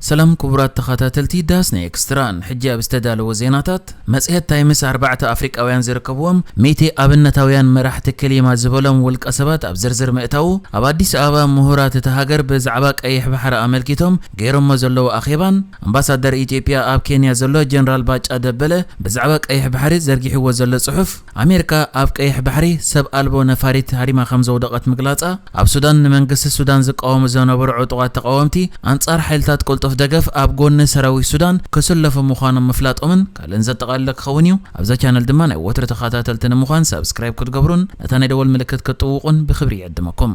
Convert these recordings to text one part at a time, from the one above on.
ሰላም ክቡራት ተኸታተልቲ ዳስና ኤክስትራን፣ ሕጂ ኣብ ዝተዳለወ ዜናታት፣ መጽሔት ታይምስ ኣርባዕተ ኣፍሪቃውያን ዝርከብዎም ሚእቲ ኣብነታውያን መራሕቲ ክሊማ ዝበሎም ውልቀ ሰባት ኣብ ዝርዝር ምእታዉ፣ ኣብ ኣዲስ ኣበባ ምሁራት እታ ሃገር ብዛዕባ ቀይሕ ባሕሪ ኣመልኪቶም ገይሮሞ ዘለዉ ኣኼባን ኣምባሳደር ኢትዮጵያ ኣብ ኬንያ ዘሎ ጀነራል ባጫ ደበለ ብዛዕባ ቀይሕ ባሕሪ ዘርጊሕዎ ዘሎ ጽሑፍ፣ ኣሜሪካ ኣብ ቀይሕ ባሕሪ ሰብ ኣልቦ ነፋሪት ሃሪማ ከም ዘውደቐት ምግላጻ፣ ኣብ ሱዳን ንመንግስቲ ሱዳን ዝቃወሙ ዝነበሩ ዕጡቓት ተቓወምቲ ኣንጻር ሓይልታት ቅልጡፍ ደገፍ ኣብ ጎኒ ሰራዊት ሱዳን ክስለፉ ምዃኖም ምፍላጦምን ካልእን ዘጠቓለለ ክኸውን እዩ። ኣብዛ ቻነል ድማ ናይ ወትሩ ተኸታተልቲ ንምዃን ሳብስክራይብ ክትገብሩን ነታ ናይ ደወል ምልክት ክትጥውቑን ብኽብሪ ይዕድመኩም።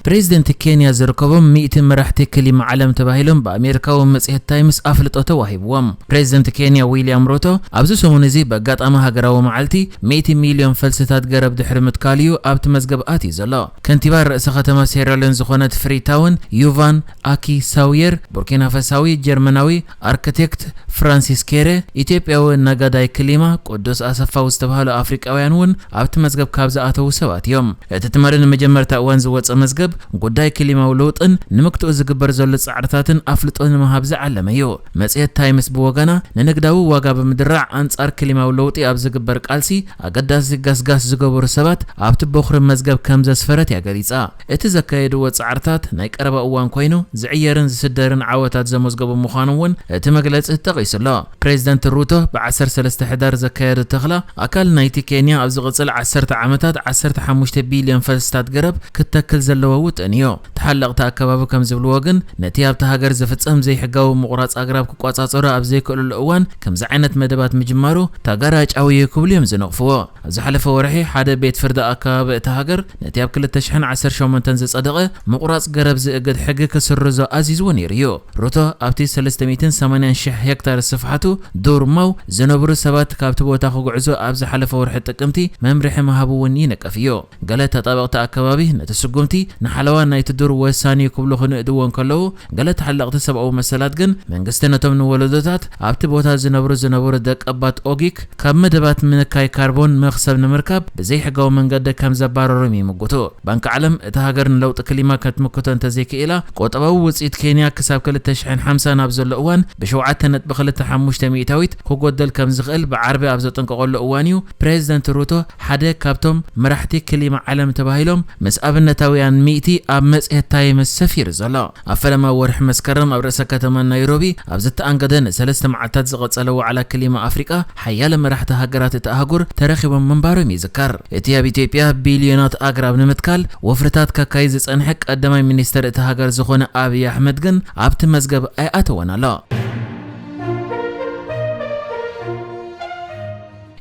ፕሬዚደንት ኬንያ ዝርከቦም ሚእቲ መራሕቲ ክሊማ ዓለም ተባሂሎም ብኣሜሪካዊ መጽሔት ታይምስ ኣፍልጦ ተዋሂብዎም። ፕሬዚደንት ኬንያ ዊልያም ሩቶ ኣብዚ ሰሙን እዚ ብኣጋጣሚ ሃገራዊ መዓልቲ ሚእቲ ሚልዮን ፈልስታት ገረብ ድሕሪ ምትካሉ እዩ ኣብቲ መዝገብ ኣትዩ ዘሎ። ከንቲባ ርእሰ ከተማ ሴራሊዮን ዝኾነት ፍሪታውን ዩቫን ኣኪ ሳውየር፣ ቡርኪና ፈሳዊ ጀርመናዊ ኣርክቴክት ፍራንሲስ ኬረ፣ ኢትዮጵያዊ ነጋዳይ ክሊማ ቅዱስ ኣሰፋው ዝተባህሉ ኣፍሪቃውያን እውን ኣብቲ መዝገብ ካብ ዝኣተዉ ሰባት እዮም። እቲ ትማሊ ንመጀመርታ እዋን ዝወጸ መዝገብ፣ ጉዳይ ክሊማዊ ለውጥን ንምክትኡ ዝግበር ዘሎ ጻዕርታትን ኣፍልጦ ንምሃብ ዝዓለመ እዩ። መጽሔት ታይምስ ብወገና፣ ንንግዳዊ ዋጋ ብምድራዕ ኣንጻር ክሊማዊ ለውጢ ኣብ ዝግበር ቃልሲ ኣገዳሲ ገስጋስ ዝገበሩ ሰባት ኣብቲ በኹሪ መዝገብ ከም ዘስፈረት እያ ገሊጻ። እቲ ዘካየድዎ ጻዕርታት ናይ ቀረባ እዋን ኮይኑ፣ ዝዕየርን ዝስደርን ዓወታት ዘመዝገቡ ምዃኑ እውን እቲ መግለጺ ጠቒሱ ኣሎ። ፕሬዚደንት ሩቶ ብ ዓሰርተ ሰለስተ ሕዳር ዘካየዶ ተኽላ ኣካል ናይቲ ኬንያ ኣብ ዝቕጽል ዓሰርተ ዓመታት ዓሰርተ ሓሙሽተ ቢልዮን ፈልስታት ገረብ ክትተክል ዘለዎ ውጥን እዩ። ተሓለቕቲ ኣከባቢ ከም ዝብልዎ ግን፣ ነቲ ኣብታ ሃገር ዝፍጸም ዘይሕጋዊ ምቑራጽ ኣግራብ ክቆጻጸሩ ኣብ ዘይክእልሉ እዋን ከምዚ ዓይነት መደባት ምጅማሩ ተጋራጫዊ እዩ ክብሉ እዮም ዝነቕፍዎ። ኣብ ዝሓለፈ ወርሒ ሓደ ቤት ፍርዲ ኣከባቢ እታ ሃገር ነቲ ኣብ ክልተ ሽሕን ዓሰርተ ሸሞንተን ዝጸደቐ ምቑራጽ ገረብ ዝእግድ ሕጊ ክስርዞ ኣዚዝዎ ነይሩ እዩ። ሩቶ ኣብቲ ሰለስተ ሚእትን ሰማንያን ሽሕ ሄክታር ስፍሓቱ ዱር ማው ዝነብሩ ሰባት ካብቲ ቦታ ክጉዕዙ ኣብ ዝሓለፈ ወርሒ ጥቅምቲ መምርሒ ምሃቡ እውን ይንቀፍ እዩ። ገለ ተጣበቕቲ ኣከባቢ ነቲ ስጉምቲ ንሓለዋ ናይቲ ዱር ወሳኒ እዩ ክብሉ ክንእድዎ እንከለዉ፣ ገለ ተሓለቕቲ ሰብኣዊ መሰላት ግን መንግስቲ ነቶም ንወለዶታት ኣብቲ ቦታ ዝነብሩ ዝነበሩ ደቀባት ኦጊክ ካብ መደባት ምንካይ ካርቦን መኽሰብ ንምርካብ ብዘይሕጋዊ መንገዲ ከም ዘባረሮም ይምጉቱ። ባንኪ ዓለም፣ እታ ሃገር ንለውጢ ክሊማ ከትምክቶ እንተዘይክኢላ፣ ቁጠባዊ ውጽኢት ኬንያ ክሳብ ክልተ ሽሕን ሓምሳን ኣብ ዘሎ እዋን ብሸውዓተ ነጥቢ ክልተ ሓሙሽተ ሚእታዊት ክጎደል ከም ዝኽእል ብዓርቢ ኣብ ዘጠንቀቐሉ እዋን እዩ ፕሬዚደንት ሩቶ ሓደ ካብቶም መራሕቲ ክሊማ ዓለም ተባሂሎም ምስ ኣብነታውያን ሚእቲ ኣብ መጽሔት ታይምስ ሰፊሩ ዘሎ። ኣብ ፈለማ ወርሒ መስከረም ኣብ ርእሰ ከተማ ናይሮቢ ኣብ ዝተኣንገደ ንሰለስተ መዓልታት ዝቐጸለ ዋዕላ ክሊማ ኣፍሪቃ፣ ሓያለ መራሕቲ ሃገራት እቲ ኣህጉር ተረኺቦም ምንባሮም ይዝከር። እቲ ኣብ ኢትዮጵያ ቢልዮናት ኣግራብ ንምትካል ወፍርታት ከካይድ ዝጸንሐ ቀዳማይ ሚኒስተር እቲ ሃገር ዝኾነ ኣብይ ኣሕመድ ግን ኣብቲ መዝገብ ኣይኣተወን ኣሎ።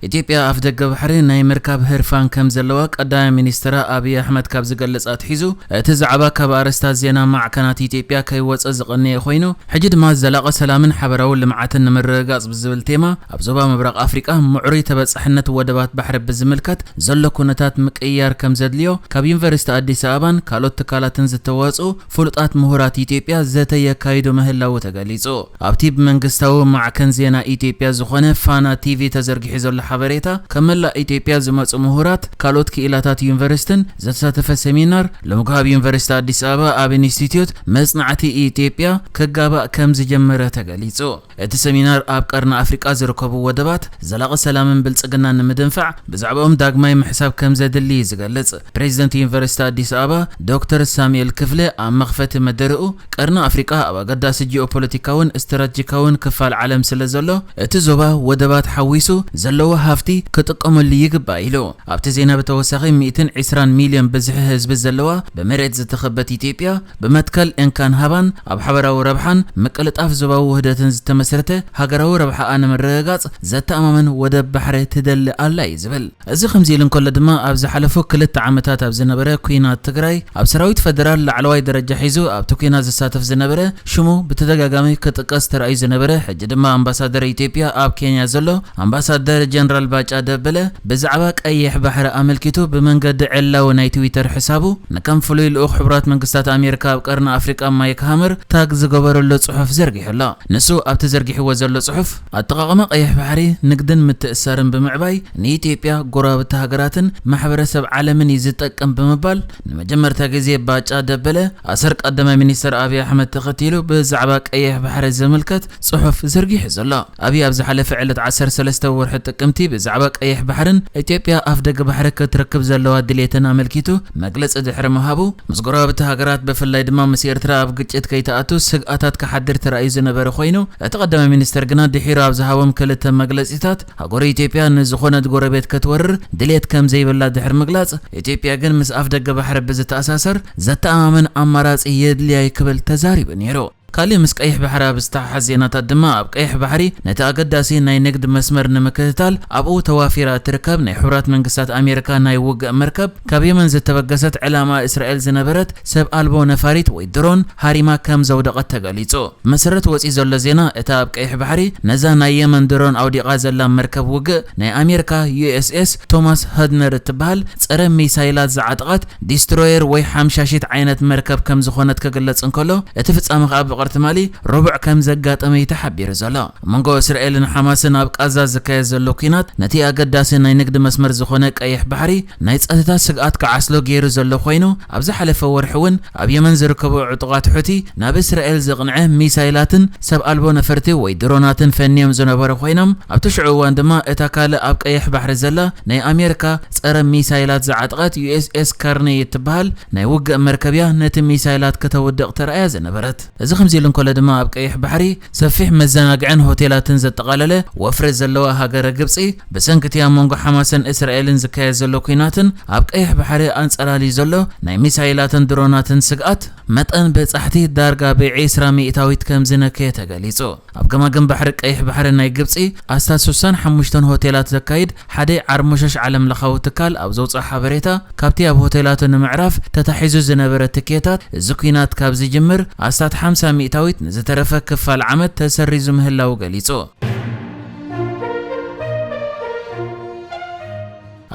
ኢትዮጵያ ኣፍ ደገ ባሕሪ ናይ ምርካብ ህርፋን ከም ዘለዋ ቀዳማይ ሚኒስትራ ኣብይ ኣሕመድ ካብ ዝገልጽ ኣትሒዙ፣ እቲ ዛዕባ ካብ ኣርእስታት ዜና ማዕከናት ኢትዮጵያ ከይወጸ ዝቐነየ ኮይኑ፣ ሕጂ ድማ ዘላቒ ሰላምን ሓበራዊ ልምዓትን ንምርግጋጽ ብዝብል ቴማ ኣብ ዞባ ምብራቕ ኣፍሪቃ ምዕሩይ ተበጻሕነት ወደባት ባሕሪ ብዝምልከት ዘሎ ኩነታት ምቅይያር ከም ዘድልዮ ካብ ዩኒቨርሲቲ ኣዲስ ኣበባን ካልኦት ትካላትን ዝተዋጽኡ ፍሉጣት ምሁራት ኢትዮጵያ ዘተ የካይዱ ምህላዉ ተገሊጹ። ኣብቲ ብመንግስታዊ ማዕከን ዜና ኢትዮጵያ ዝኾነ ፋና ቲቪ ተዘርጊሑ ዘሎ ሓበሬታ፣ ካብ መላእ ኢትዮጵያ ዝመጹ ምሁራት፣ ካልኦት ክኢላታት ዩኒቨርሲቲን ዘተሳተፈ ሰሚናር፣ ሎምጉ ኣብ ዩኒቨርሲቲ ኣዲስ ኣበባ ኣብ ኢንስቲትዩት መጽናዕቲ ኢትዮጵያ ክጋባእ ከም ዝጀመረ ተገሊጹ። እቲ ሰሚናር ኣብ ቀርኒ ኣፍሪቃ ዝርከቡ ወደባት ዘላቒ ሰላምን ብልጽግናን ንምድንፋዕ ብዛዕባኦም ዳግማይ ምሕሳብ ከም ዘድሊ እዩ ዝገልጽ። ፕሬዚደንት ዩኒቨርሲቲ ኣዲስ ኣበባ ዶክተር ሳሙኤል ክፍለ ኣብ መኽፈቲ መደረኡ፣ ቀርኒ ኣፍሪቃ ኣብ ኣገዳሲ ጂኦፖለቲካውን ስትራቴጂካውን ክፋል ዓለም ስለ ዘሎ፣ እቲ ዞባ ወደባት ሓዊሱ ዘለዎ ሃፍቲ ክጥቀመሉ ይግባእ ኢሉ። ኣብቲ ዜና ብተወሳኺ ሚእትን ዕስራን ሚልዮን ብዝሒ ህዝቢ ዘለዋ ብመሬት ዝተኸበት ኢትዮጵያ፣ ብመትከል እንካን ሃባን ኣብ ሓበራዊ ረብሓን ምቅልጣፍ ዞባዊ ውህደትን ዝተመስረተ ሃገራዊ ረብሓኣ ንምርግጋጽ ዘተኣማምን ወደብ ባሕሪ ትደሊ ኣላ እዩ ዝብል። እዚ ከምዚ ኢሉ እንከሎ ድማ፣ ኣብ ዝሓለፉ ክልተ ዓመታት ኣብ ዝነበረ ኲናት ትግራይ፣ ኣብ ሰራዊት ፈደራል ላዕለዋይ ደረጃ ሒዙ ኣብቲ ኲናት ዝሳተፍ ዝነበረ፣ ሽሙ ብተደጋጋሚ ክጥቀስ ተራእዩ ዝነበረ፣ ሕጂ ድማ ኣምባሳደር ኢትዮጵያ ኣብ ኬንያ ዘሎ ኣምባሳደር ጀን ጀነራል ባጫ ደበለ ብዛዕባ ቀይሕ ባሕሪ ኣመልኪቱ ብመንገዲ ዕላዊ ናይ ትዊተር ሕሳቡ ንከም ፍሉይ ልኡኽ ሕቡራት መንግስታት ኣሜሪካ ኣብ ቀርኒ ኣፍሪቃ ማይክ ሃመር ታግ ዝገበረሉ ጽሑፍ ዘርጊሑ ኣሎ። ንሱ ኣብቲ ዘርጊሕዎ ዘሎ ጽሑፍ፣ ኣጠቓቕማ ቀይሕ ባሕሪ ንግድን ምትእሳርን ብምዕባይ ንኢትዮጵያ፣ ጎረባብቲ ሃገራትን ማሕበረሰብ ዓለምን እዩ ዝጠቅም ብምባል፣ ንመጀመርታ ግዜ ባጫ ደበለ ኣሰር ቀዳማይ ሚኒስተር ኣብይ ኣሕመድ ተኸቲሉ ብዛዕባ ቀይሕ ባሕሪ ዝምልከት ጽሑፍ ዘርጊሑ ዘሎ። ኣብይ ኣብ ዝሓለፈ ዕለት ዓሰርተ ሰለስተ ወርሒ ጥቅምቲ ብዛዕባ ቀይሕ ባሕርን ኢትዮጵያ ኣፍ ደገ ባሕሪ ክትረክብ ዘለዋ ድሌትን ኣመልኪቱ መግለጺ ድሕሪ ምሃቡ፣ ምስ ጎረባብቲ ሃገራት ብፍላይ ድማ ምስ ኤርትራ ኣብ ግጭት ከይትኣቱ ስግኣታት ክሓድር ተራእዩ ዝነበረ ኮይኑ፣ እቲ ቀዳማይ ሚኒስተር ግና ድሒሩ ኣብ ዝሃቦም ክልተ መግለጺታት፣ ሃገሩ ኢትዮጵያ ንዝኾነት ጎረቤት ክትወርር ድሌት ከም ዘይብላ ድሕሪ ምግላጽ፣ ኢትዮጵያ ግን ምስ ኣፍ ደገ ባሕሪ ብዝተኣሳሰር ዘተኣማምን ኣማራጺ የድልያ እዩ ክብል ተዛሪቡ ነይሩ። ካልእ ምስ ቀይሕ ባሕሪ ኣብ ዝተሓሓዝ ዜናታት ድማ፣ ኣብ ቀይሕ ባሕሪ ነቲ ኣገዳሲ ናይ ንግድ መስመር ንምክትታል ኣብኡ ተዋፊራ እትርከብ ናይ ሕቡራት መንግስታት ኣሜሪካ ናይ ውግእ መርከብ፣ ካብ የመን ዝተበገሰት ዕላማ እስራኤል ዝነበረት ሰብ ኣልቦ ነፋሪት ወይ ድሮን ሃሪማ ከም ዘውደቐት ተገሊጹ። መሰረት ወጺኡ ዘሎ ዜና፣ እታ ኣብ ቀይሕ ባሕሪ ነዛ ናይ የመን ድሮን ኣውዲቓ ዘላ መርከብ ውግእ ናይ ኣሜሪካ ዩ ኤስ ኤስ ቶማስ ሀድነር እትበሃል ጸረ ሚሳይላት ዝዓጠቓት ዲስትሮየር ወይ ሓምሻሺት ዓይነት መርከብ ከም ዝኾነት ክግለጽ እንከሎ፣ እቲ ፍጻመ ከኣ ብቕርትማሊ ረቡዕ ከም ዘጋጠመ እዩ ተሓቢሩ ዘሎ። ኣብ መንጎ እስራኤልን ሓማስን ኣብ ቃዛ ዝካየድ ዘሎ ኲናት፣ ነቲ ኣገዳሲ ናይ ንግዲ መስመር ዝኾነ ቀይሕ ባሕሪ ናይ ጸጥታ ስግኣት ክዓስሎ ገይሩ ዘሎ ኮይኑ፣ ኣብ ዝሓለፈ ወርሒ እውን ኣብ የመን ዝርከቡ ዕጡቓት ሑቲ ናብ እስራኤል ዝቕንዐ ሚሳይላትን ሰብ ኣልቦ ነፈርቲ ወይ ድሮናትን ፈንዮም ዝነበሩ ኮይኖም፣ ኣብቲ ሽዑ እዋን ድማ እታ ካልእ ኣብ ቀይሕ ባሕሪ ዘላ ናይ ኣሜሪካ ጸረ ሚሳይላት ዝዓጠቐት ዩ ኤስ ኤስ ካርኔ እትበሃል ናይ ውግእ መርከብያ ነቲ ሚሳይላት ከተውድቕ ተራእያ ዝነበረት። እዚ ከምዚ ኢሉ እንከሎ ድማ፣ ኣብ ቀይሕ ባሕሪ ሰፊሕ መዘናግዕን ሆቴላትን ዘጠቓለለ ወፍሪ ዘለዋ ሃገረ ግብጺ፣ ብሰንኪ እቲ ኣብ መንጎ ሓማስን እስራኤልን ዝካየድ ዘሎ ኲናትን ኣብ ቀይሕ ባሕሪ ኣንጸላልዩ ዘሎ ናይ ሚሳይላትን ድሮናትን ስግኣት፣ መጠን በጻሕቲ ዳርጋ ብዒስራ ሚእታዊት ከም ዝነከየ ተገሊጹ። ኣብ ገማግም ባሕሪ ቀይሕ ባሕሪ ናይ ግብጺ ኣስታት ስሳን ሓሙሽተን ሆቴላት ዘካይድ ሓደ ዓርሞሸሽ ዓለምለኻዊ ትካል ኣብ ዘውጽኦ ሓበሬታ፣ ካብቲ ኣብ ሆቴላቱ ንምዕራፍ ተታሒዙ ዝነበረ ትኬታት፣ እዚ ኲናት ካብ ዝጅምር ኣስታት ሓምሳ ሚእታዊት ንዝተረፈ ክፋል ዓመት ተሰሪዙ ምህላዉ ገሊጹ።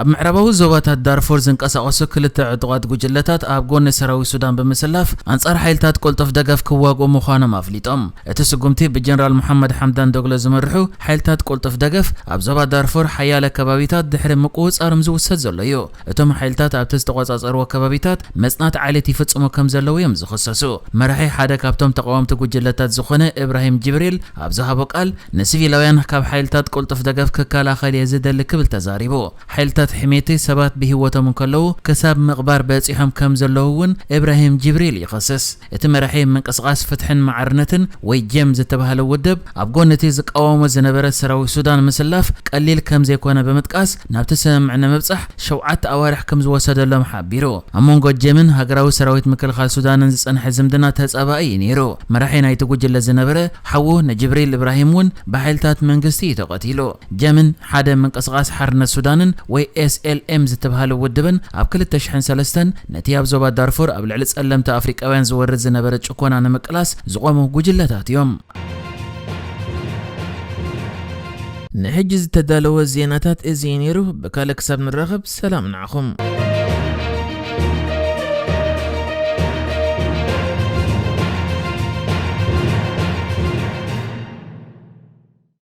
ኣብ ምዕራባዊ ዞባታት ዳርፎር ዝንቀሳቐሱ ክልተ ዕጡቓት ጉጅለታት ኣብ ጎኒ ሰራዊት ሱዳን ብምስላፍ ኣንጻር ሓይልታት ቅልጡፍ ደገፍ ክዋግኡ ምዃኖም ኣፍሊጦም። እቲ ስጉምቲ ብጀነራል መሓመድ ሓምዳን ዶግሎ ዝምርሑ ሓይልታት ቅልጡፍ ደገፍ ኣብ ዞባ ዳርፎር ሓያለ ከባቢታት ድሕሪ ምቁጽጻሮም ዝውሰድ ዘሎ እዩ። እቶም ሓይልታት ኣብቲ ዝተቖጻጸርዎ ከባቢታት መጽናት ዓሌት ይፍጽሙ ከም ዘለዉ እዮም ዝኽሰሱ። መራሒ ሓደ ካብቶም ተቓወምቲ ጉጅለታት ዝኾነ እብራሂም ጅብሪል ኣብ ዝሃቦ ቃል፣ ንሲቪላውያን ካብ ሓይልታት ቅልጡፍ ደገፍ ክከላኸል እየ ዝደሊ ክብል ተዛሪቡ። ሓይልታት ሕሜቲ ሰባት ብህይወቶም እንከለዉ ክሳብ ምቕባር በጺሖም ከም ዘለዉ እውን እብራሂም ጅብሪል ይኸስስ። እቲ መራሒ ምንቅስቓስ ፍትሕን ማዕርነትን ወይ ጀም ዝተባህለ ውድብ ኣብ ጎኒ እቲ ዝቃወሞ ዝነበረ ሰራዊት ሱዳን ምስላፍ ቀሊል ከም ዘይኮነ ብምጥቃስ፣ ናብቲ ስምምዕ ንምብጻሕ ሸውዓተ ኣዋርሕ ከም ዝወሰደሎም ሓቢሩ። ኣብ መንጎ ጀምን ሃገራዊ ሰራዊት ምክልኻል ሱዳንን ዝጸንሐ ዝምድና ተጻባኢ እዩ ነይሩ። መራሒ ናይቲ ጉጅለ ዝነበረ ሓዉ ንጅብሪል እብራሂም እውን ብሓይልታት መንግስቲ እዩ ተቐቲሉ። ጀምን ሓደ ምንቅስቓስ ሓርነት ሱዳንን ወይ ኤስ ኤል ኤም ዝተባህለ ውድብን ኣብ ክልተ ሽሕን ሰለስተን ነቲ ኣብ ዞባ ዳርፉር ኣብ ልዕሊ ጸለምቲ ኣፍሪቃውያን ዝወርድ ዝነበረ ጭኮና ንምቅላስ ዝቖሙ ጉጅለታት እዮም። ንሕጂ ዝተዳለወ ዜናታት እዚ እዩ ነይሩ። ብካልእ ክሳብ ንራኸብ ሰላም ንዓኹም።